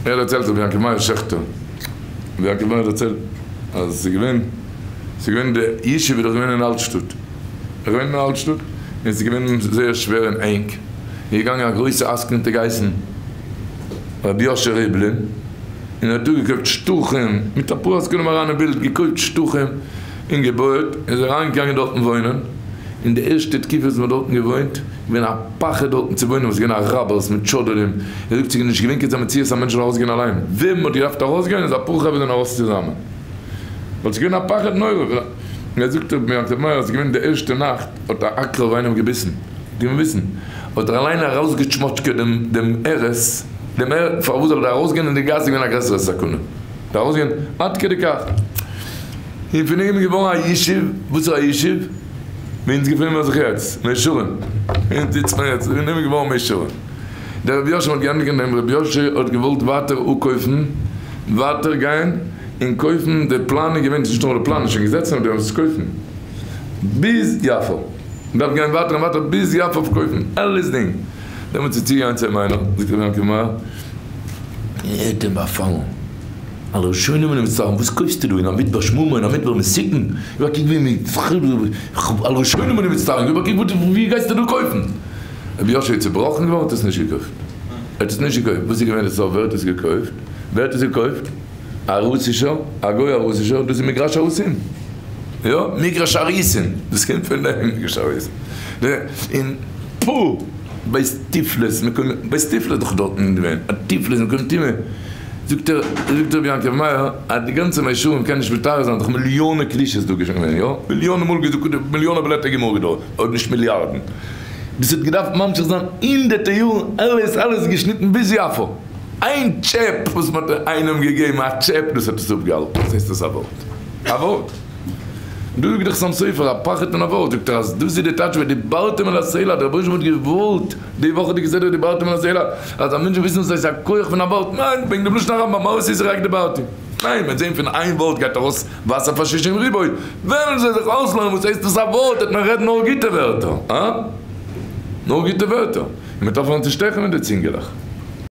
ער דערציילט רבי יעקב מאיר שעכטער, רבי יעקב מאיר דערציילט אז ס'איז געווען, ס'איז געווען די ישוב איז דאך געווען אין אלטשטאט, איז געווען אין אלטשטאט, און ס'איז געווען זייער שווער און ענג, איז געגאנגען א גרויסע עסקן האט ער געהייסן רבי יאשע ריבלין, און ער האט דא געקויפט שטחים, מיט אפאר עסקנים אריין אין בילד, געקויפט שטחים און געבויעט, איז ער אריינגעגאנגען דארטן וואוינען, אין די ערשטע תקופה וואס מ'האט דארטן געוואוינט, געווען א פחד דארטן צו וואוינען, ווייל ס'איז געווען אראבערס מיט שודדים, ער זאגט ס'איז נישט געווען קיין אזא מציאות אז מענטשן זאלן ארויסגיין אליין, ווען מ'האט געדארפט ארויסגיין איז אפאר חברה זענען ארויס צוזאמען, ווייל ס'איז געווען א פחד נורא, און ער זאגט רבי יעקב מאיר אז ס'איז געווען די ערשטע נאכט האט א עקרב איינעם געביסן, געביסן, האט ער אליין ארויסגעטשמאטשקעט דעם דעם ארז, דעם ארז, פארוואס זאל ער ארויסגיין אין די גאס איז געווען א גרעסערע סכנה, ארויסגיין עד כדי כך. און פון אים איז געווארן א ישוב, וואס איז א ישוב? ווי אונז געפינען מיר זיך יעצט, מאה שערים, אונז זיצט מען יעצט, פון אים איז געווארן מאה שערים. דער רבי יאשע האט געענדיגט אין דעם, רבי יאשע האט געוואלט ווייטער אפקויפן, ווייטער גיין און קויפן, די פלאן איז געווען, ס'איז נישט נאר די פלאן, איז שוין געזעצן אויף דעם עס קויפן, ביז יפו, מ'דארף גיין ווייטער און ווייטער ביז יפו קויפן אלעס דינג, דעמאלטס איז צוגעגאנגען צו אים איינער, זאגט רבי יעקב מאיר, ער האט אים באפאלן. על ראשונים אני מצטער, וואס קויפסטו דא אין א מדבר שממה אין א מדבר מסוכן, גיב א קוק ווי מ על ראשונים אני מצטער, גיב א קוק ווי גייסטו דא קויפן? רבי יאשע איז צובראכן געווארן האט עס נישט געקויפט, ער האט עס נישט געקויפט, וואס איז געווען די סוף ווער האט עס געקויפט? ווער האט עס געקויפט? א רוסישער, א גוי א רוסישער, דאס איז מגרש הרוסים, יא מגרש הריסים, דאס קומט פון דעם מגרש הריסים, און פו! בית תפלות מקום, בית תפלות איז דאך דארטן געווען, א תפלות מקום טומאה. זאגט ער, זאגט רבי יעקב מאיר, אז די גאנצע מאה שערים קען נישט מתאר זיין, דאך מיליאנע קדושות דא געווען, יא, מיליאנע מאל געזאגט, מיליאנע בלעטער גמרא געדויערט, אויב נישט מיליארדן. דאס האט געדארפט ממשיך זיין הונדערטער יארן, אלעס אלעס געשניטן ביז יפו. איין טשעפ וואס מען האט איינעם געגעבן, א טשעפ, דאס האט עס אפגעהאלטן. וואס הייסט דאס א ווארט? א ווארט? דא זאגט דער חתם סופר א פחד פון א ווארט, זאגט ער אז דאס איז די טייטש ודיברתם אל הסלע, דער רבונו של עולם האט געוואלט די וואכעדיגע סדרה ודיברתם אל הסלע, אז א מענטש זאל וויסן וואס הייסט א כח פון א ווארט, ניין, וועגן דעם לשון הרמב ם, מה עשיתי רק דיברתי, ניין, מ'וועט זען פון איין ווארט גייט ארויס וואסער פאר שישים ריבוא, וועלן זיי זיך אויסלערנען וואס הייסט דאס א ווארט, וועט מען רעדן נאר גוטע ווערטער, הא? נאר גוטע ווערטער, און מ'וועט אויפהערן צו שטעכן מיט די צינגעלעך.